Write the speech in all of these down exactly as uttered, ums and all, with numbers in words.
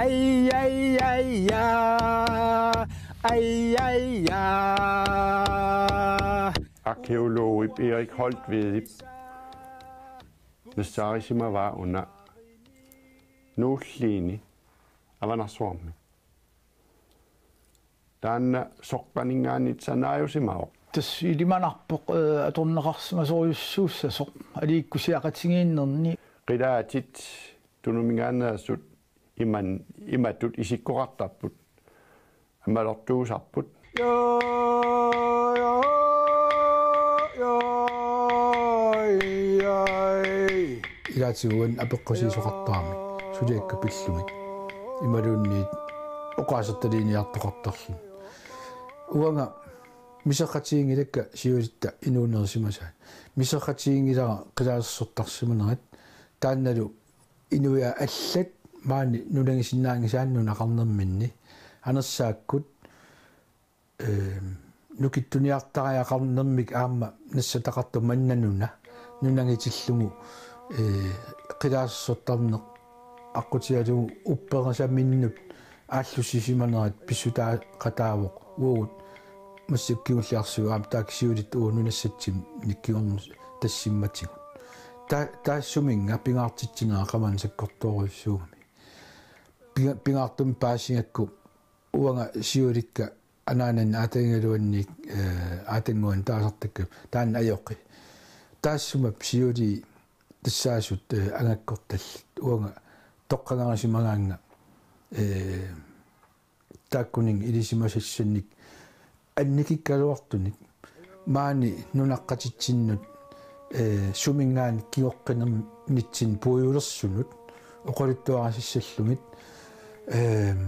Ai, ai, ai, ja. Ai, ai, ja. Arkæologip Erik Holtvedip nassaarisimavaa una nuulliini Avanarsuarmi. Taanna soqqaninngaanniit sanaajusimavoq. Tassa ilimanarpoq, eh, atorneqarsimasorujussuussasoq aliikkusiaqatigiinnerni. Qilaatit tunuminngaanneersut iman-, imatut isikkoqartarput. Amerlasuusarput. Ilaatigut apeqqusiisoqartaramik suliakka pillugit imaluunniit oqaasertaliiniartoqartarluni. Uanga miserratiginngilakka siulitta inuunerisimasaat. Miserratiginngilara qilaatersortarsimanerat, taannalu inuiaat allat maani nunagisinnaanngisaanni nunaqarnerminni, anersaakkut, ehm, nukittuniartariaqarnermik aamma nassataqartoq manna nuna nunagitillugu, eh, qilaatersortarneq aqqutigalugu upperisaminnut aallussisimanerat pissutaaqataavoq uagut massakkut kingulliarsuit aamma taakku siulitta uagut nunassatsinnik kingornut tassimmatigut. Ta-, taassuminnga pingaartitsinera qamani sakkortoorujussuugami. Pinga-, pingaartumik paasigakku uanga siulikka anaanani aatagigaluanniit, eh, aatannguani taasartakka taanna ajoqi. Taassuma siulii tassaasut, eh, angakkortallit uanga toqqagarisimagaannga, eh, taakkuninnga ilisimasassannik annikikkaluartunik maani nunaqqatitsinnut, eh, suminngaanniit kingoqqinernitsinni puigulersunut oqaluttuarisassallugit, ehm,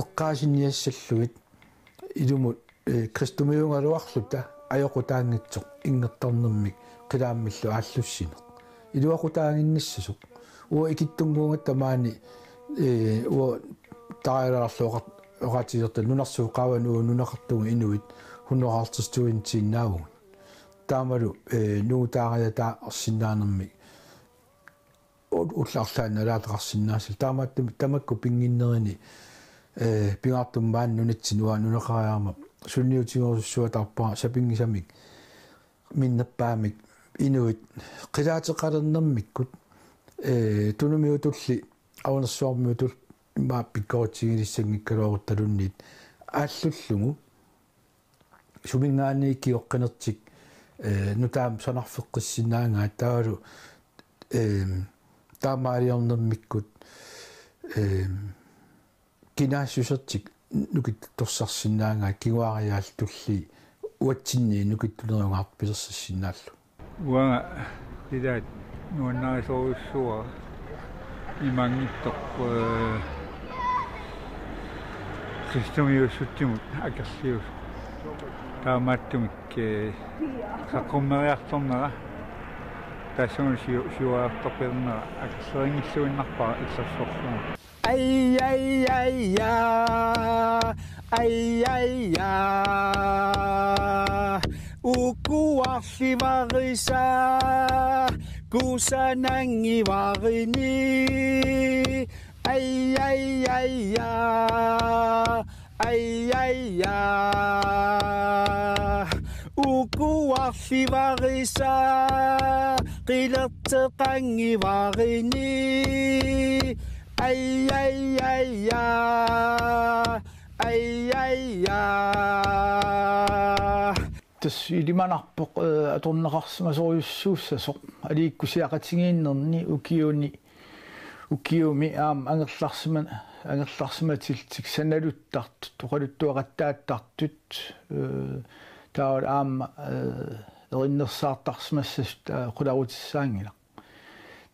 eqqaasinniassallugit ilumut, eh, kristumiugaluarluta ajoqutaanngitsoq inngertarnermik qilaammillu aallussineq. Iluaqutaaginnassasoq. Uanga ikittunnguugatta maani, eh, uanga taaralaarlu oqa-, oqaatigilertarlunga nunarsuup qaavani uagut nunaqartugut inuit hundrede og halvtreds tusindiinnaavugut. Taamalu, eh, nuutaariataarsinnaanermik u-, ullut arlaanni nalaataqarsinnaassalluta. Taamaattumik tamakku pinnginnerini, eh, pingaartumik maani nunatsinni uanga nunaqariarama suliniutigerujussuataarpara sapinngisamik minnerpaamik inuit qilaateqalernermikkut, eh, Tunumiutulli Avanersuarmiutulli immaqa pikkoritsigilissanngikkalaaruttalunniit aallullugu suminngaanniit kingoqqinertik, eh, nutaamik sanarfeqqissinnaagaat taavalu, ehm, taamaaliornermikkut, ehm, kinaassusertik nukittorsarsinnaagaat kinguaariaarlutilli uatsinniit nukittunerungaartut pilersissinnaallugit. Uanga ilaat nuannarisorujussuara imaanngitsoq, eh, kristumiussutsimut akerliusoq. Taamaattumik, eh, saqqummeriartornera taassuma siu-, siuariartorpalernera akerlerinngilluinnarpara illersorlugu. Ai, ai, ai, ja. Ai, ai, ja. Ukuarlivarisa kusananngivarini. Ai, ai, ai, ja. Ai, ai, ja. Ukuarlivarisa qilerteqanngivarini. Ai, ai, ai, ja. Ai, ai, ja. Tassa ilimanarpoq, eh, atorneqarsimasorujussuussasoq aliikkusiaqatigiinnerni ukiuni, ukiumi aamma angerlarsima-, angerlarsimatillutik sanaluttartut, oqaluttuaqattaattartut, eh, taava aamma, eh, erinnersaartarsimassasut, eh, qularutissaanngilaq.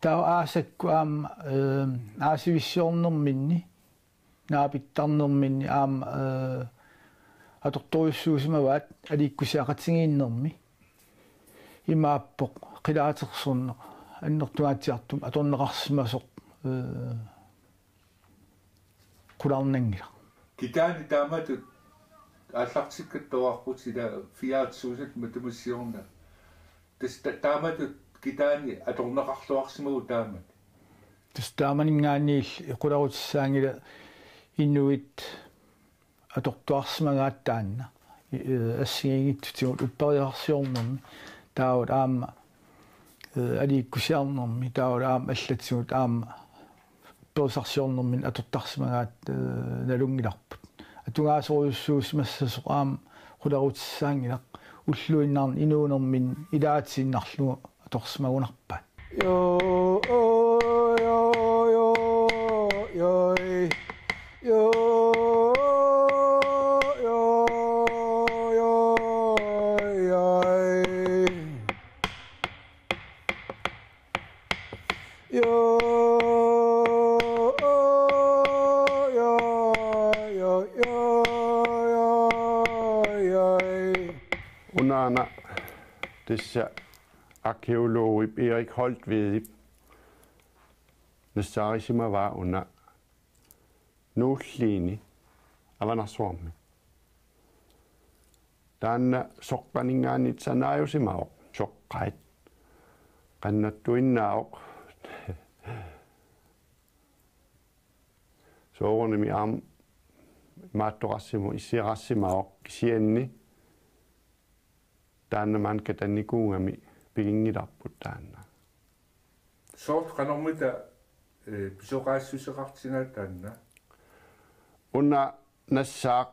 Taava aasakkut aamma, eh, aasivissiornerminni, naapittarnerminni aamma, eh, atortorujussuusimavaat aliikkusiaqatigiinnermi. Imaappoq qilaatersorneq annertungaatsiartumik atorneqarsimasoq, eh, qularnanngilaq. Kitaani taamatut aallartikkatta oqarput ila fiaatsuusat matuma siorna. Tassa ta-, taamatut kitaani atorneqarluarsimavugut taamak. Tassa taamaninngaanniilli qularutissaanngilaq inuit atortuarsimagaat taanna, eh, assigiinngitsutigut upperiarsiornermi, taava aamma, eh, aliikkusiarnermi, taava aamma allatigut aamma perisarsiornermini atortarsimagaat, eh, nalunngilarput. Atugaasorujussuusimassasoq aamma qulerutissaanngilaq, ulluinnarni inuunerminni ilaatiinnarlugu atorsimagunarpaat. Jo, o, jo, jo, jo, i. Jo, jo, jo, jo, i. Jo, jo, jo, jo, jo, jo. Unaana tassa arkæologip Erik Holtvedip nassaarisimavaa una Nuulliini Avanarsuarmi. Taanna soqqaninngaanniit sanaajusimavoq, soqqaat. Qannattuinnaavoq. Soorunami aamma imaattoqarsimavoq, issiaqarsimavoq, kisianni taanna maani katannikuugami piginngilarput taanna. Soorlu qanormita, eh, pisoqaassuseqartigaa taanna? Una nassaaq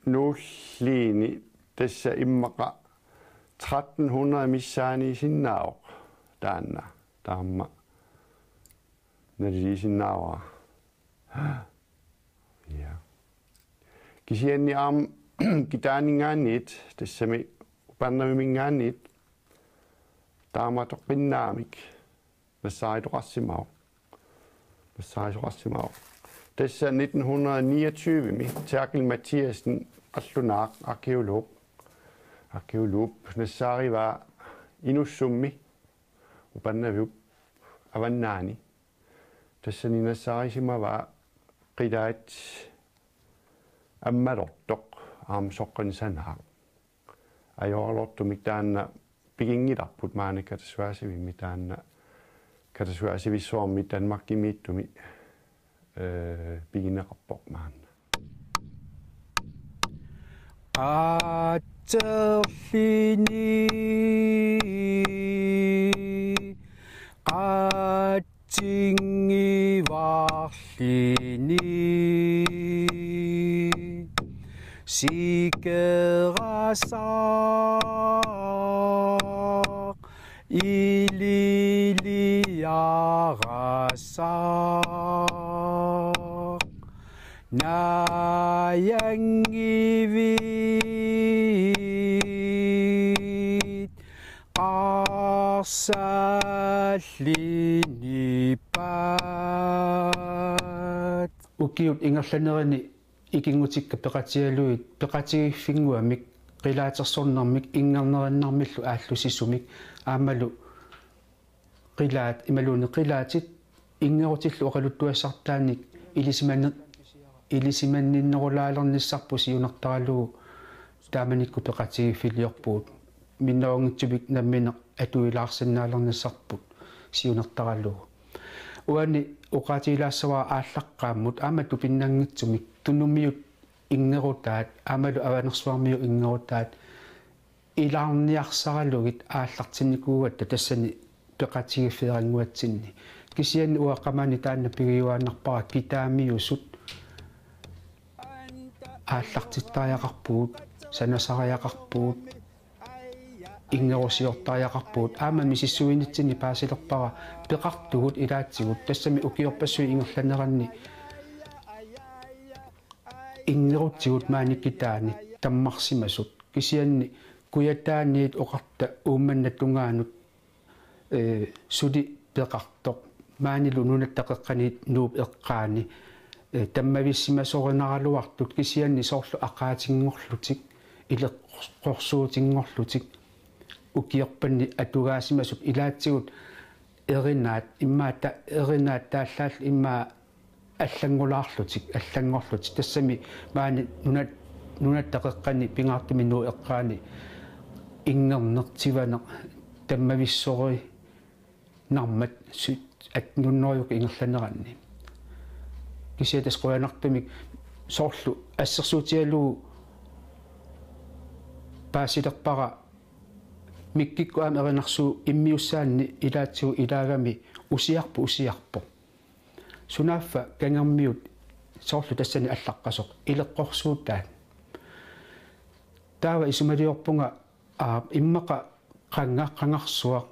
Nuulliini tassa immaqa tretten hundrede missaaniisinnaavoq taanna. Taama naliliisinnaavara. Ja. Kisianni aamma kitaaninngaanniit, tassami Upernaviminngaanniit, taamaattoqqinnaamik nassaaritoqarsimavoq. Nassaarisoqarsimavoq. Tassa nitten hundrede niogtyve-mi Therkel Mathiassen, qallunaaq arkæolog, arkæolog, nassaarivaa Inussummi, Upernaviup avannaani. Tassani nassaarisimavaa qilaat ammalortoq aamma soqqanik sanaaq. Ajoraluartumik taanna piginngilarput maani katassuaasivimmi, taanna katassuaasivissuarmi Danmarkimiittumi, eh, pigineqarpoq maanna. Qaatserlini, qaatsingivarlini, sikerasaq, ililiarasaq, naajanngivit, qarsallinipaat. Ukiut ingerlanerini ikinngutikka peqatigalugit peqatigiiffinnguamik qilaatersornermik inngernerinnarmillu aallussisumik aammalu qilaat imaluunniit qilaatit inngerutillu oqaluttuassartaannik ilisimanni-, ilisimanninnerulaalernissarput siunertaralugu taamanikkut peqatigiiffiliorpugut. Minnerunngitsumik nammineq atuilaarsinnaalernissarput siunertaralugu. Uani oqaatigilaassavara aallaqqaammut aamma tupinnanngitsumik tunumiut inngerutaat aammalu Avanersuarmiut inngerutaat ilaarniarsaralugit aallartinnikuugatta tassani peqatigiiffeerannguatsinni. Kisianni uanga qamani taanna pigiuaannarpara kitaamiusut aallartittariaqarpugut, sanasariaqarpugut, inngerusiortariaqarpugut, aamma misissuinitsinni paasilerpara peqartugut ilaatigut, tassami ukiorpassuit ingerlaneranni inngerutigut maani kitaani tammarsimasut, kisianni Kujataaniit oqarta Uummannap tungaanut, eh, suli peqartoq. Maanilu Nunatta Qeqqaniit Nuup eqqaani, eh, tammavissimasorinaraluartut kisianni soorlu aqaatinngorlutik, ileqqorsuutinngorlutik, ukiorpanni atugaasimasut ilaatigut erinaat, immaqa ta-, erinaat taallaallu immaqa allanngulaarlutik, allanngorlutik. Tassami maani nunat-, Nunatta Qeqqani pingaartumik Nuup eqqaani inngerneq, tivaneq tammavissorinarmat sy-, attenhundredekkut ingerlaneranni. Kisianni tassa qujanartumik soorlu assersuutigalugu paasilerpara Mikkikkut aamma erinarsuup immiussaanni ilaatigut ilaagami usiarpoq, usiarpoq. Sunaaffa Kangermiut soorlu tassani allaqqasoq ileqqorsuutaat. Taava isumaliorpunga, aa, immaqa qanga, qangarsuaq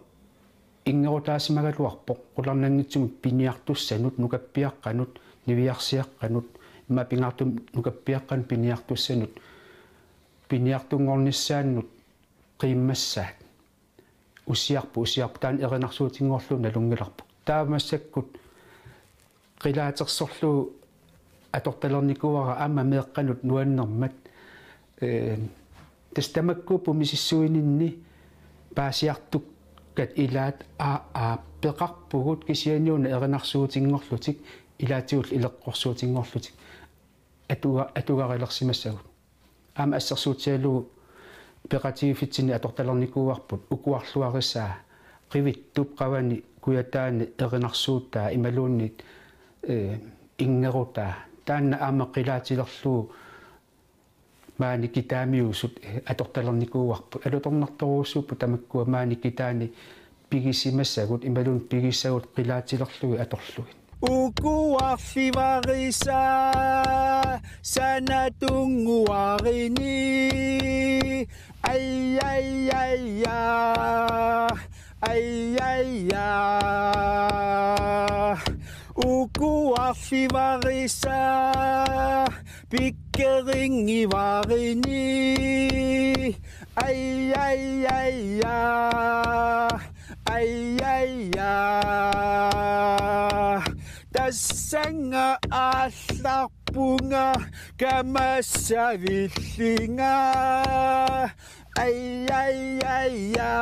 inngerutaasimagaluarpoq qularnanngitsumut piniartussanut, nukappiaqqanut, niviarsiaqqanut, immaqa pingaartumik nukappiaqqanut piniartussanut, piniartunngornissaannut qiimmassaat. Usiarpoq, usiarpoq, taanna erinarsuutinngorlugu nalunngilarput. Taava massakkut qilaatersorlugu atortalernikuuara aamma meeqqanut nuannermat, ee, tassa tamakkuupput misissuininni paasiartukkat ilaat, aa, aa, peqarpugut kisianni una erinarsuutinngorlutik ilaatigullu ileqqorsuutinngorlutik atuga-, atugarilersimassagut. Aamma assersuutigalugu peqatigiiffitsinni atortalernikuuarput ukuarluarisaa, qivittup qavani kujataani erinarsuutaa imaluunniit, ee, inngerutaa. Taanna aamma qilaatilerlugu maani kitaamiusut, ee, atortalernikuuarput. Alutornartorujussuupput tamakkua maani kitaani pigisimasagut imaluunniit pigisagut qilaatilerlugit atorlugit. Ukuarlivarisa sanatunnguarini. Ai, ai, ai, ja. Ai, ai, ja. Ukuarlivarisa pikkerinngivarini. Ai, ai, ai, ja. Ai, ai, ja. Tassannga aallarpunga kamassavillinga. Ai, ai, ai, ja.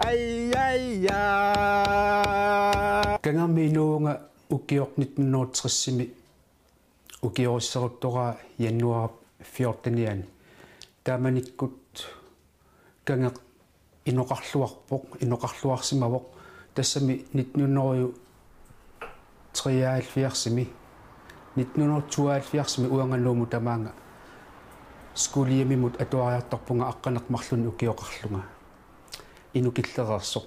Ai, ai, ja. Kangermi inuuvunga ukioq nitten hundrede og tres-imi ukiorissaruttoraa januar fjortenianni. Taamanikkut Kangeq inoqarluarpoq, inoqarluarsimavoq. Tassami nitten hundrede og treoghalvfjerds-imi, nitten hundrede og tooghalvfjerds-imi uanga Nuummut tamaanga skolehjemimut atuariartorpunga aqqaneq-marlunnik ukioqarlunga. Inuk killereersoq.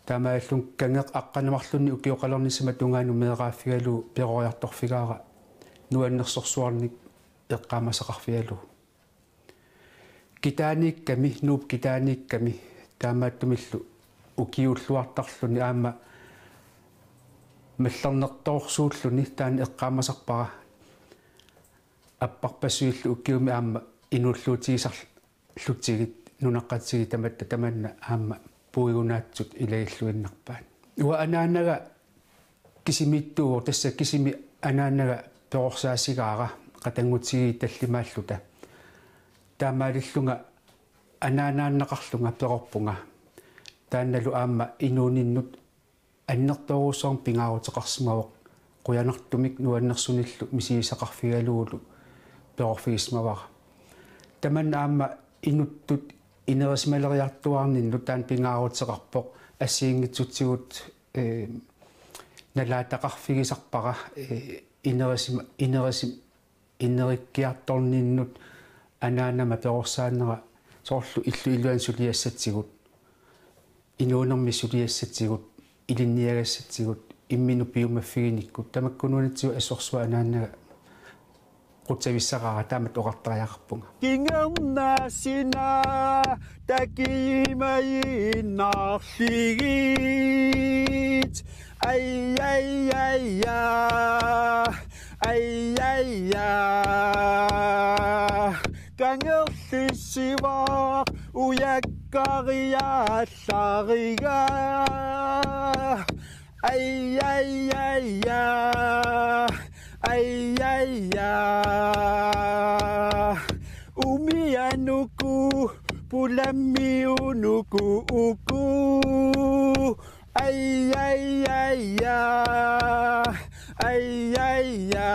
Taamaalillunga Kangeq aqqaneq-marlunnik ukioqalernissama tungaanut meeraaffigalugu peroriartorfigaara nuannersorsuarnik eqqaamasaqarfigalugu. Kitaaniikkami, Nuup kitaaniikkami, taamaattumillu ukiulluartarluni aamma mallernertorsuulluni taanna eqqaamasarpara apparpassuillu ukiumi aamma inuulluutigisar-, -lutigit nunaqqatigiit tamatta tamanna aamma puigunaatsut ilagilluinnarpaat. Uanga anaanaga kisimiittuuvoq, tassa kisimi anaanaga perorsaasigaara qatanngutigiit tallimaalluta. Taamaalillunga anaanaannaqarlunga perorpunga. Taannalu aamma inuuninnut annertoorujussuarmik pingaaruteqarsimavoq, qujanartumik nuannersunillu misigisaqarfigalugulu perorfigissimavara. Tamanna aamma inuttut inerisimalereertuarninnut taanna pingaaruteqarpoq, assigiinngitsutsigut, ee, nalaataqarfigisarpara, ee, inerisima-, inerisima-, inerikkiartorninnut anaanama perorsaanera soorlu illup iluani suliassatigut, inuunermi suliassatigut, ilinniagassatsigut, imminut piumaffiginikuugut, tamakkunuunnitsigut assorsuaq anaanaga qutsavissaraara taamatut oqartariaqarpunga. Kingernaasina takimajiinnarligit. Ai, ai, ai, ja. Ai, ai, ja. Kangerlissivaaq ujakkariaallariga. Ai, ai, ai, ja. Ai, ai, ja. Umianuku, pulammiunuku, uku. Ai, ai, ai, ja. Ai, ai, ja.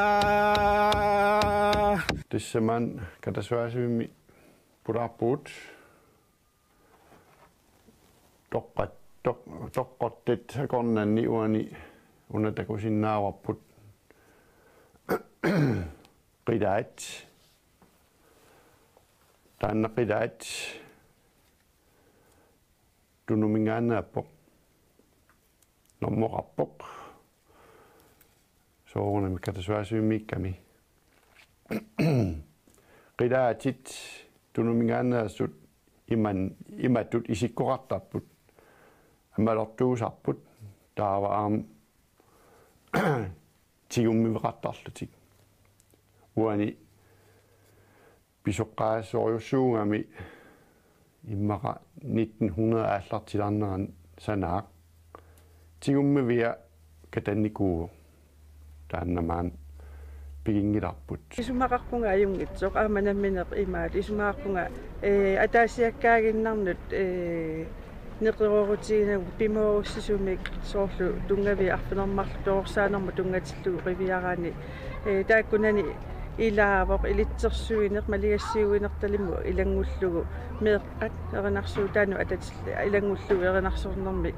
Tassa maanna katassuaasivimmi pulaarpugut. Toqqat-, toq-, toqqortat akornanni uani Una takusinnaavarput qilaat. Taanna qilaat Tunuminngaanneerpoq. Normoqarpoq. Soorunami katersugaasivimmiikkami. Qilaatit Tunuminngaanneersut iman-, imatut isikkoqartarput. Amalortuusarput taava aamma tigummiveqartarlutik. Uani pisoqqaasorujussuugami immaqa nitten hundrede aallartilaarneran sanaaq. Tigummivia katannikuuvoq. Taanna maani piginngilarput. Isumaqarpunga ajunngitsoq aamma nammineq imaat. Isumaqarpunga, ee, ataasiakkaaginnarnut, ee, neqeroorutiginagit pimoorussisumik soorlu tunngaviit arfineq-marluk torersaanermut tunngatillugu qiviaraanni, ee, taakkunani ilaavoq ilitsersuineq maligassiuinertalimut ilanngullugu meeqqat erinarsuutaannut atatillugu ilanngullugu erinarsornermi,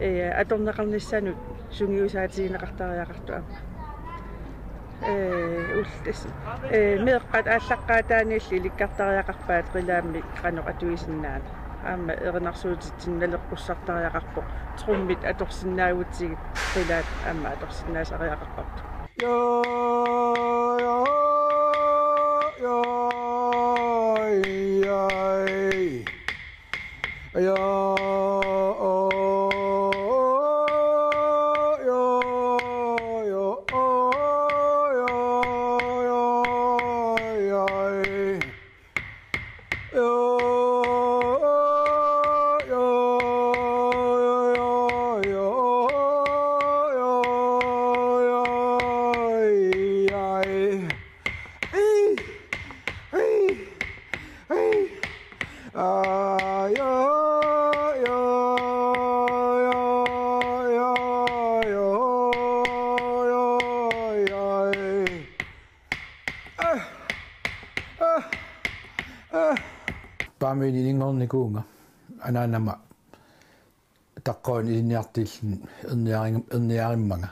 ee, atorneqarnissaannut sungiusaatigineqartariaqartoq aamma. Ee, ullut tassa, ee, meeqqat aallaqqaataaniilli ilikkartariaqarpaat qilaammik qanoq atuisinnaaneq. Aamma erinarsuutitsinnut naleqqussartariaqarpoq. Trummit atorsinnaagutsigit qilaat aamma atorsinnaasariaqarparput. Paamiuni ilinngornikuuvunga anaanama taqqavani ilinniartilluni erniaring-, erniarimmanga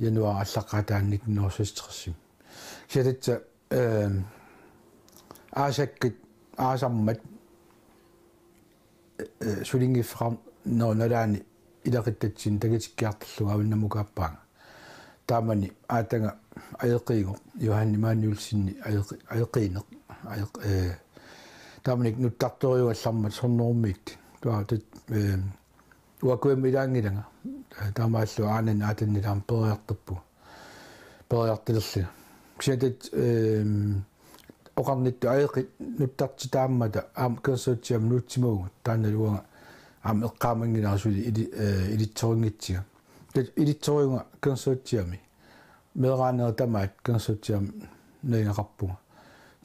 januaarip aallaqqaataani nitten hundrede seksogtresimi. Kisianni tassa, ehm, aasakkut, aasammat, eh, sulinngiffeqarnerup nalaani ilaquttatsinni takutikkiartorlugu avannamukaappaanga. Taamani aataga ajoqiigoq, Johan Immanuelsenip ajoqi-, ajoqiineq, ajoq-, eh, taamani nuttartorujugallarmat Sornerummiit. Taava tat-, eh, uakuimmi ilaanngilanga. Eh, taamaallu aanani aatannilu aamma peroriartorpunga. Peroriartulerlunga. Kisianni tat-, eh, oqarnittut ajoqit nuttartitaammata aamma konsortiumit nuutsimavugut. Taannalu uanga aamma eqqaamanngilara suli ili-, eh, ilitsorunngitsiga. Tat-, ilitsorivunga konsortiumi. Meeraanerit tamaat konsortiumit najugaqarpunga.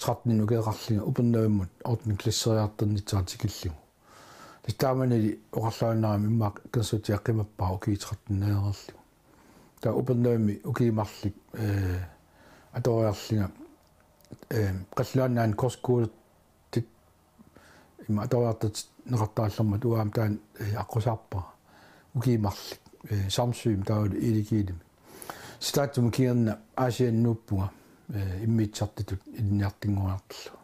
Tretten ukioqarlunga Upernavimmut ottende klasseriartornissara tikillugu. Tassa taamanili oqarluinnarama immaqa konsortiumik qimappara ukiut tretten najoreerlugu. Taava Upernavimmi ukiut marluk, eh, atoriarlunga, eh, qallunaat kostskolertut ima atoriartortinneqartarallarmat uanga taanna, eh, aqqusaarpara. Ukiut marluk, eh, Samsømi taavalu Egedalimi. Kisianni taassuma kingorna Aasianni nuuppunga, eh, immiussisartutut ilinniartunngoriartorlunga.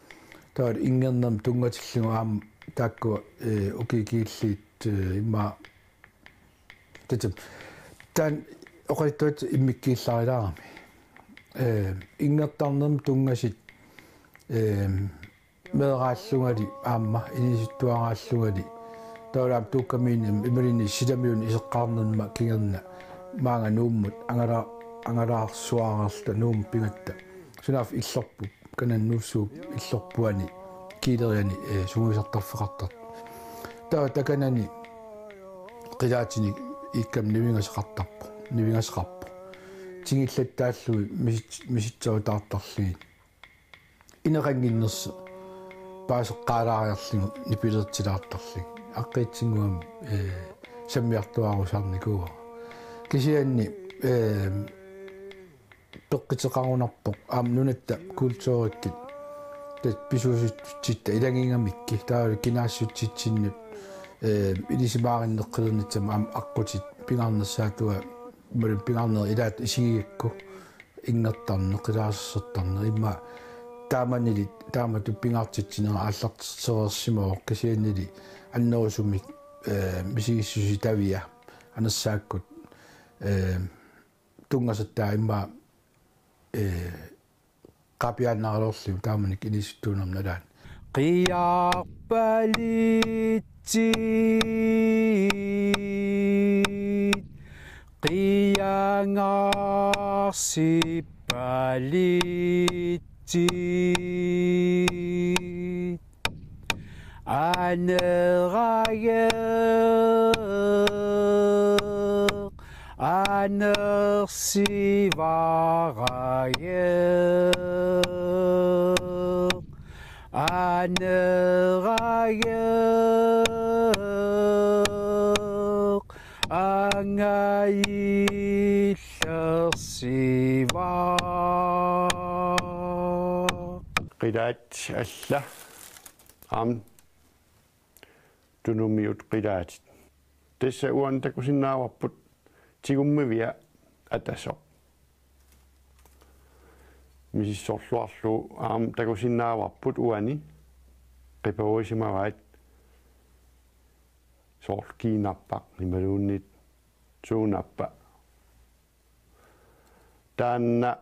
Taavalu ingerlanermut tunngatillugu aamma taakkua, eh, ukiut kingulliit, eh, immaqa tassami. Taanna oqaluttuaritsi immikkuullarilaarami. Eh, ingerlanermut tunngasut, eh, meeraallungali aamma inisittuaraallungali. Taavalu aamma Tuukkamiinnimi imaluunniit silamiunut iseqqaarnerma kingorna maanga Nuummut angala-, angalaarsuareerluta Nuummut pigatta. Sunaaffa illorput, Kanannuussuup illorpuani kiileriani, eh, sungiusartarfeqartartoq. Taava takanani qilaatinik iikkami nivingasoqartarpoq, nivingasoqarpoq. Tingullertaallugit misit-, misissorutaartarlugit. Ineqannginnersoq paaseqqaalaariarlugu nipilersilaartarlugit. Aqqiitsinnguamik, eh, sammiartuaarusaarnikuuara. Kisianni, eh, peqquteqarunarpoq aamma nunatta kulturikkut. Tassa pisuussutsitta ilagigamikkit, taavalu kinaassutsitsinnut, eh, ilisimaarinneqqilernissamut aamma aqqutit pingaarnersaatut Imaluunniit pingaarnerit ilaat isigigakku inngertarneq, qilaasersortarneq, immaqa taamanili taamatut pingaartitsineq aallartereersimavoq, kisiannili annerusumik, eh, misigissusitavia anersaakkut, eh, tunngasut taava immaqa, eh, qapiaannaraluarlugu taamanikkut inisittuunermut nalaani. Qiarpalitsit, qiangarsipalitsit. Anerageq, anersivarageq, anerageq, angajillersivaq. Qilaat alla aamma tunumiut qilaatit. Tassa uani takusinnaavarput tigummivia atasoq. Misissorluarlugu aamma takusinnaavarput uani qiparuisimavaat soorlu kiinarpaq imaluunniit suunappa. Taanna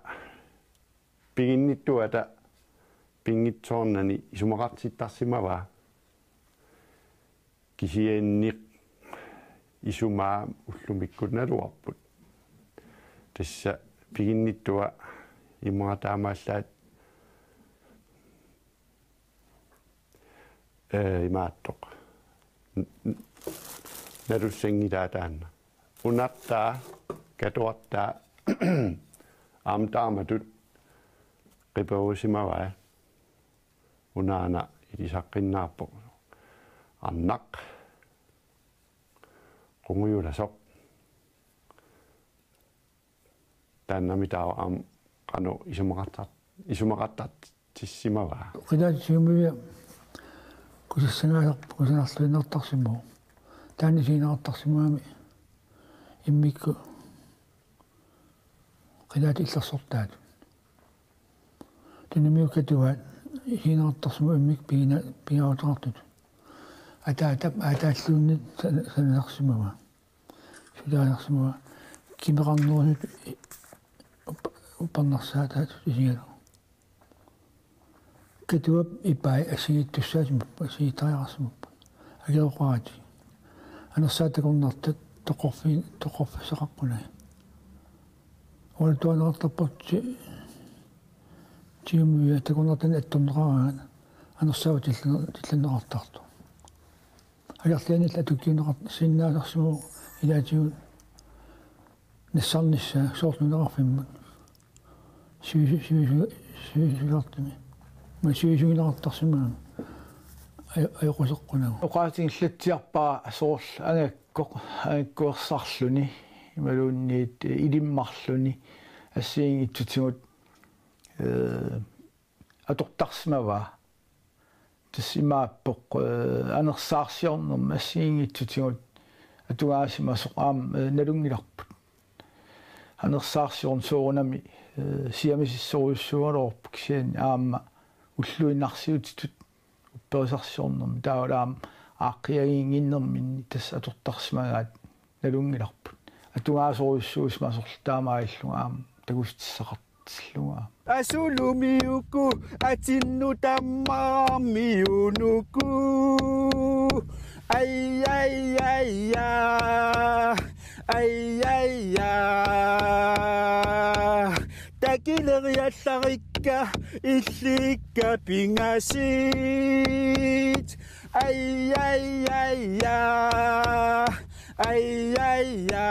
piginnittuata pinngitsoornani isumaqartittarsimavaa. Kisianni isumaa ullumikkut naluarput. Tassa piginnittua immaqa taamaallaat, eh, imaattoq. N-, n-, nalussanngilaa taanna. Unartaa, katuartaa, aamma taamatut qiparuisimavai. Unaana ilisaqqinnaarpoq. Arnaq. Qungujulasoq. Taannami taava aamma qanoq isumaqartar-, isumaqartartissimavaa. Qilaat tigummivia kusassagaasarput kusanarluinnartarsimavoq. Taanna isigineqartarsimagami immikkut qilaat illersortaat. Tunumiut katuaat isigineqartarsimavoq immikkut pigina-, pigaaruteqartutut. Ataatap aataalluunniit san-, sanasarsimavaa. Sulaasarsimavaa. Kimeqarnerusut up-, uppernarsaataat isigalugu. Katuap ipai assigiittussaasimappat, assigiittariaqarsimappat. Akeroqaratik. Anersaat takornartat toqorfi-, toqorfissaqarpunai. Oqaluttuarineqartarpoq ti-, tigummivia takornartanik attorneqaraangat anersaava tillanne-, tillanneqartartoq. Akerlianillu atukkiunneqarsinnaasarsimavoq ilaatigut nassarnissaa soorlu nunaqarfimmut. Sivisu-, sivisu-, sivisulersumi. Aamma sivisugineqartarsimagami. Aj-, ajoquseqqunagu. Oqaatigilaatsiarpara soorlu angakkoq, angakkoq ersarluni. Imaluunniit ilimmarluni. Assigiinngitsutigut, eh, atortarsimavaa. Tassa imaappoq, eh, anersaarsiornermi assigiinngitsutigut atugaasimasoq aamma, eh, nalunngilarput. Anersaarsiorneq soorunami, eh, siamisisorujussuugaluarpoq kisianni aamma ulluinnarsiutitut upperisarsiornermi taavalu aamma aaqqiagiinnginnerminni tassa atortarsimagaat nalunngilarput. Atugaasorujussuusimasorlu taamaalillunga aamma takussutissaqartillugu aamma. Asulumi uku atinnutammaarmiunuku. Ai, ai, ai, ja. Ai, ai, ja. Takileriallarikka illikka pingasit. Ai, ai, ai, ja. Ai, ai, ja.